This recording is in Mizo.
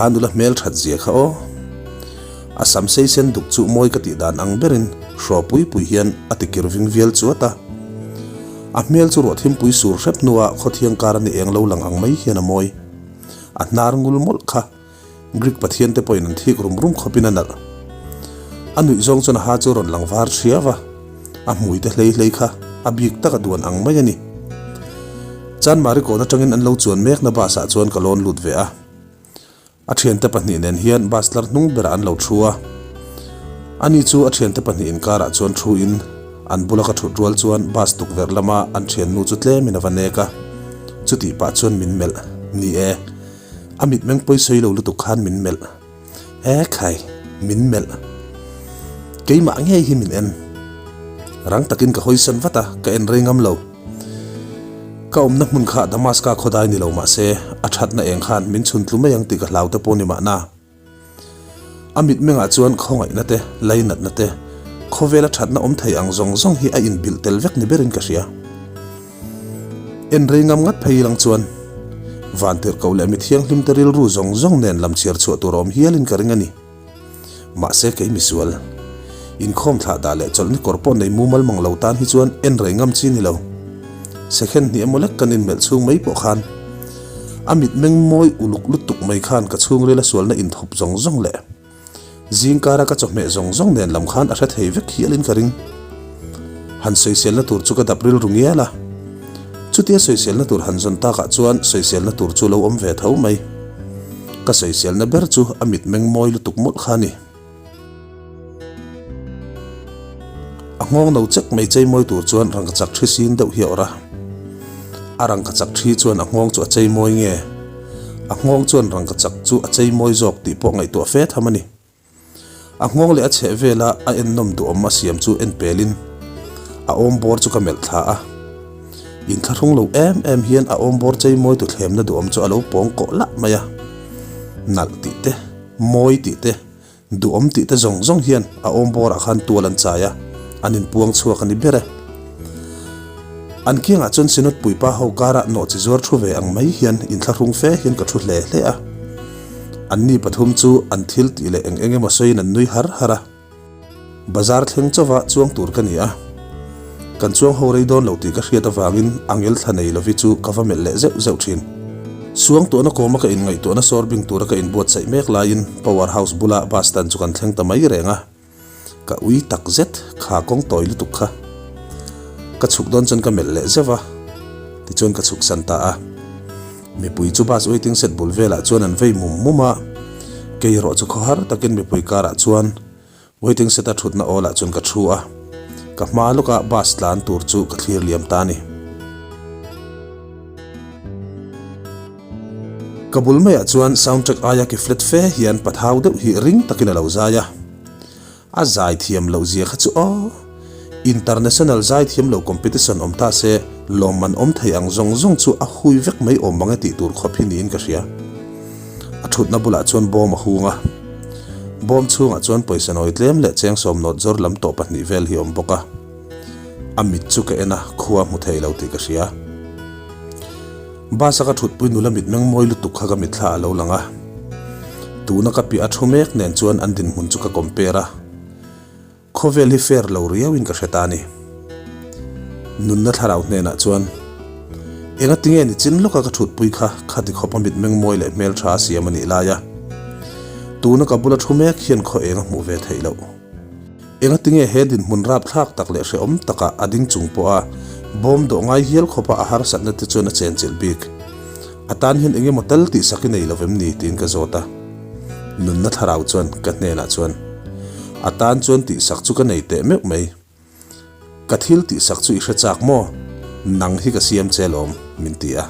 Kha nula hmel that zia kha aw. A sam sei sen duk chu mawi ka tih dan ang berin hraw pui pui hian a ti kir ving vial chuat a. A hmel chu ruah thimpui sur hrep hnua khawthiang kar a ni eng lo lang ang mai hian a mawi. A hnar ngul mawlh kha Greek pathian te pawhin an thik rum rum khawpin a nalh. A nuih zawng chuan a ha chu rawn lang var thiau a, a hmui te hlei hlei kha a bik taka duan ang mai a ni. Chanmari kawn atangin an lo chuan mekna bus ah chuan ka lawn lut ve a. A thiante pahnih nen hian bus tlar hnung berah an lo thu a. Ani chu a thiante pahnih inkarah chuan thu in an bula ka thut rual chuan bus tukverh lama an thiannu chu tlemin a va nek a. Chutih pah chuan min melh, Ni e. A mitmeng pawi sawi lo lutuk khan min melh. E khai, min melh. Keimah ngei hi min en. Rang takin ka hawisan vat a, ka en rei ngam lo. Ka awmna hmun kha Damaska khawdai ni lo mah se, a thatna eng khan min chhun tlu mai ang tih ka hlau te pawh ni mahna. A mitmengah chuan khawngaihna te, lainatna te, khawvela thatna awm thei ang zawng zawng hi a inbilh tel vek ni berin ka hria. En rei ngam ngat phei ilang chuan Vantirhkoh leh mi thianghlim te rilru zawng zawng nen lam chhiar chhuah tur awm hialin ka ring a ni. Mahse kei misual, inkhawm thlah dah leh chawlhni kawr pawh nei mumal mang lo tan hi chuan en rei ngam chi ni lo. Second hnih emaw lek kan inmelh chhung mai pawh khan a mitmeng mawi uluk lutuk mai khan ka chhungril a sualna inthup zawng zawng leh Zingkara ka chawhmeh zawng zawng nen lam khan a hre thei vek hialin ka ring. Han sawiselna tur chu ka dap rilru ngial a. Chutia sawiselna tur han zawn takah chuan sawiselna tur chu lo awm ve tho mai. Ka sawiselna ber chu a mitmeng mawi lutuk mawlh kha a ni. A nghawng no chek mai chei mawi tur chuan rangkachak thi sin deuh hi a awrh a. A rangkachak thi chuan a nghawng chu a chei mawi nge? A nghawng chuan rangkachak chu a chei mawi zawk tih pawh ngaihtuah fe tham a ni. A nghawng leh a chheh vela a ennawm duhawm a siam chu en pelin a awm bawr chu ka melh thla a. Inthlahrung lo em em hian a awm bawr chei mawi tu thlemna duhawm chu a lo pawng kawh lah mai a. Nalh tih te, mawi tih te, Duhawm tih te zawng zawng hian a awm bawrah khan tual an chai a, an inpuang chhuak a ni ber e. An kiangah chuan Synod puipa ho karah nawhchi zuar thu ve ang mai hian inthlahrung fe hian ka thu hle hle a. Anni pathum chu an thil tih leh eng eng emaw sawiin an nui har har a. Bazar thleng chauva chuang tur ka ni a. Kan chuang ho rei dawn lo tih ka hriat avangin angel thla nei lovi chu ka va melh leh zeuh zeuh thin. Suangtuahna kawma ka inngaihtuahna sawr bing tura ka inbuatsaih mek laiin Power House bula bus stand chu kan thleng ta mai reng a. Ka ui tak zet, kha kawng tawi lutuk kha. Ka chhuk dawn chuan ka melh leh zeuh a, tichuan ka chhuk san ta a. Mipui chu bus waiting shed bul velah chuan an vei mum mum a, kei erawh chu khawhar takin mipui karah chuan Waiting set a thutna awl ah chuan ka thu a, ka hma lawka bus tlan tur chu ka thlir liam ta a ni. Ka bul maiah chuan sound track aia ki flat fe hian pathau deuh hi ring takin a lo zai a, a zai thiam loh zia kha chu aw! International zai thiam lo competition awm ta se lawmman awm thei ang zawng zawng chu a hui vek mai awm mang e tih tur khawp hi niin ka hria. A thutna bulah chuan bawm a hung a. Bawm chhungah chuan pawisa nawi tlem leh cheng sawmnawt zawr lam tawh pahnih vel hi a awm bawk a. A mit chu ka en a, khua hmu thei lo tih ka hria. Bus a ka thutpui nula mitmeng mawi lutuk kha ka mitthla a lo lang a. Tuna ka piah a thu mek nen chuan an dinhmun chu ka compare a. Khawvel hi fair lo riauin ka hre ta a ni. Nunna thlarau hnenah chuan, Enga tinge ni chin lawka ka thutpui kha khati khawpa mitmeng mawi leh hmeltha a siam a nih lai a, tuna ka bula thu mek hian khaw eng a hmuh ve theih loh. Enga tinge he dinhmun rapthlak tak leh hrehawm takah a ding chung pawha bawm dawh ngai hial khawpa a harsatna te chuan a chenchilh bik. A tan hian eng emaw tal tihsak i nei lo vem ni tiin ka zawt a. Nunna thlarau chuan ka hnenah chuan, A tan chuan tihsak chu ka nei teh meuh mai. Ka thil tihsak chu i hre chak maw? Nang hi ka siam che lawm, min ti a.